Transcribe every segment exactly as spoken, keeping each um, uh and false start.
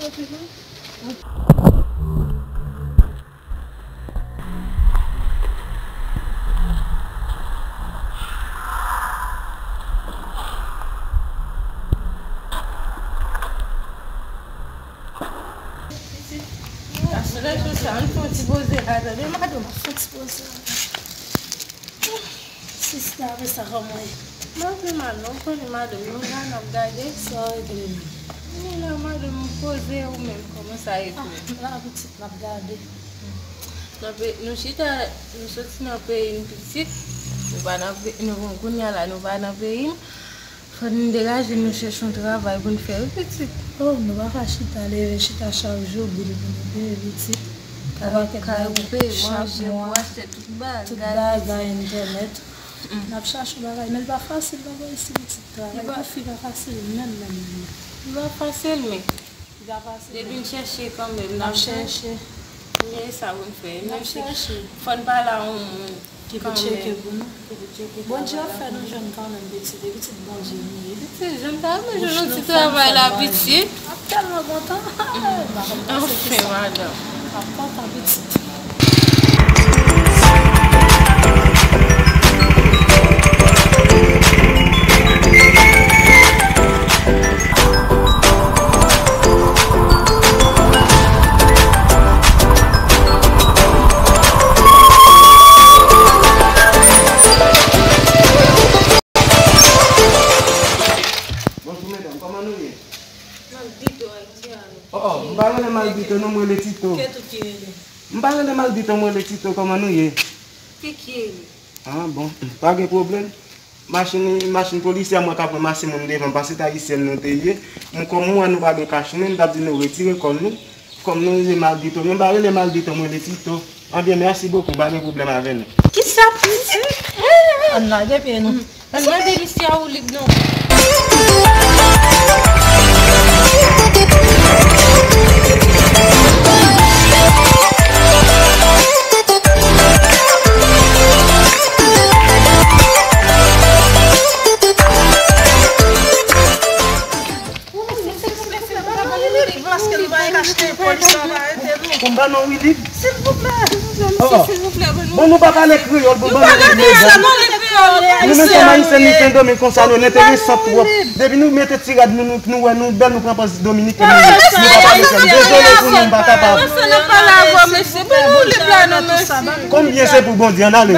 Aswè la, jodi a, ann fè yon ti poze la, tande, madanm? Fè yon ti poze la. Sista, apre sa, kòman ye? Mwen pi mal, non, konnen madanm, nou la n ap gade. Sa w regle menm? Nou la, madanm, poze, ou menm, kòman sa ye pou ou? Ah, la, pitit, n ap gade. Nan pe-, nou chita, nou soti nan peyi n pitit, nou pa nan pe-, nou, kounye a la, nou pa nan peyi n. Fò n degaje nou chèche yon travay pou n fè, wi, pitit. Oh, nou pa ka chita, leve, chita chak jou, bil pou nou peye, pitit. Travay kèk bagay, kay pou peye, chak manje, mwa, pou achte tout bagay, tout bagay, entènèt. Mm. N ap chache yon bagay, men l pa fasil, papa, isi, pitit. Travay pou fi pa fasil, menm, menm, menm. Li pa fasil, men li pa fasil, depi n chèche kanmenm, n ap chèche. N ap chèche. Men sa pou n fè. N ap chèche. Fò n pale a yon moun ki pou tcheke pou nou. Ki pou tcheke travay la pou nou. Bondye ap fè nou jwenn kanmenm, pitit. E pitit Bondye nou ye. Pitit, jan m ta renmen jwenn yon ti travay la, pitit. M ap tèlman kontan. M pa konn panse ki sa. Anfen, madanm. M ap kontan, pitit. Bonjou, medam, kòman nou ye? Maldito haitiano. Oh, oh, m pa rele Maldito, non, m rele Tito. Ke tu tienes? M pa rele Maldito, m rele Tito, kòman nou ye? Ke quieres? Ah, bon, pa gen pwoblèm. Machin, machin polisye a mwen ka pran mache moun devan, paske se ayisyen nou te ye. M, kòm mwen, nou pa gen kachnen, m t ap di nou retire kò nou. Kòm nou rele Maldito, men m pa rele Maldito, m rele Tito. Anbyen, mèsi bokou, m pa gen pwoblèm avè nou. Kisa pou di? Ann lage pye nou. Ann mande misye a ou lib non. Pou m ba nou wi lib. Silvouplè. Oh, oh. Silvouplè, ban nou. Bon, nou pa pale kreyòl, bon, ban nou wi lib, medam. Nou menm kòm ayisyen, nou Sendomeng konsa, nou enteresan twòp. Depi nou mete ti rad nou, nou, nou wè nou bèl, nou pran pòz dominiken, nou, nou pa pale kreyòl. Dezole pou nou, m pa kapab. Konbyen se pou Bondye, ann ale.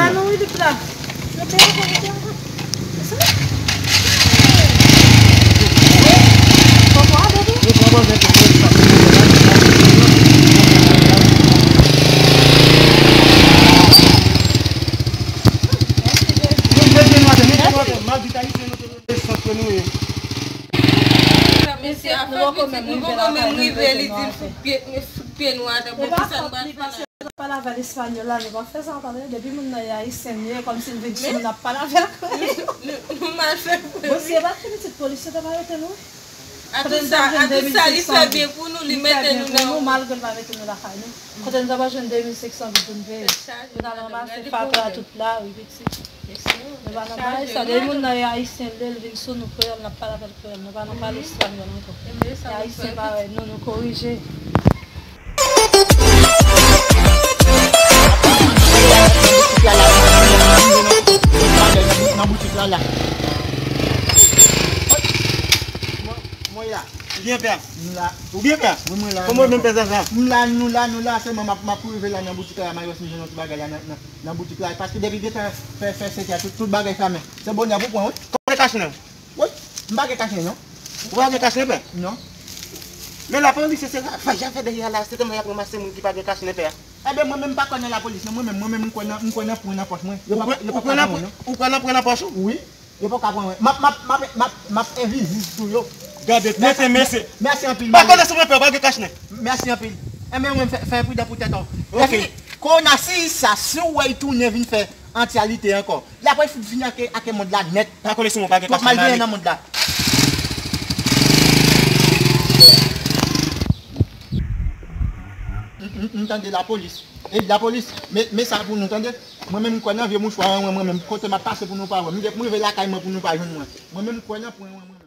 Mesye, nou poko menm rive lakay nou, nou poko menm rive, li di l fout pye, fout pye nou atè, bon, kisa nou pral fè la? Pale avè l espanyòl la, nou pa fè sa, tande. Depi moun nan e ayisyen, li ye kòmsi l vin sou nou, n ap pale avè l. Nou, nou, nou mal fè vre, wi. Bon, si e pa ti pitit polisye t ap arete nou. A tout sa, a tout sa, li fè byen pou nou, li mete nou nan, malgre l pa mete nou lakay nou. Kote nou ta pral jwenn de mil senk san goud pou n peye? Nou t al ranmase faktè a tout lari, pitit. Nou pa nan bagay sa. Depi moun nan e ayisyen, lè l vin sou nou kreyòl, n ap pale avè l kreyòl. Nou pa nan pale espanyòl ankò. E ayisyen parèy nou, nou korije. Nan boutik la, la. Mwen la. Ou byen, pè? M la. Ou byen, pè? Wi, mwen la. Kòman w menm, pè Zaza? M la, nou la, nou la, sèlman m ap, m ap rive la nan boutik la, m a wè si m jwenn yon ti bagay la nan, nan, nan boutik la, paske depi gentan fè, fè sèt è, tout, tout bagay fèmen. Se bonè pou pran, wi. Kòman w gen kachnen? Wi, m pa gen kachnen, non. Ou pa gen kachnen, pè? Non. Men lapolis, se ravaj y ap fè dèyè a la, se kòman y ap ranmase moun ki pa gen kachnen, pè a. Enben, mwen menm m pa kwè nan lapolis, non, mwen menm, mwen menm, m kwè nan, m kwè nan pwen nan pòch mwen. Ou kwè nan pwen nan pòch ou? Wi. Yo poko pran mwen. M ap, m ap, m ap, m ap, m ap envizib sou yo. Gade, mete mesye. Mèsi anpil, pa kole sou mwen, pè, pa gen kachnen. Mèsi anpil. Enben, mwen fè, fè pridan pou tèt ou. Ok. Lè fini, kowona, si sa, si w wè y tounen vin fè antyalite ankò, l ap fout fini ak, ak mond la nèt. Pa kole sou mwen, pa gen kachnen, m ale. Twòp malveyan nan mond la. M, m, m tande lapolis. E lapolis, men, men sa pou nou, tande. Mwen menm, m kwè nan vye mouchwa an, mwen, mwen menm, kote m ap pase pou nou pa wè. M, m rive lakay mwen pou nou pa jwenn mwen. Mwen menm, m kwè nan pwen an, mwen, mwen.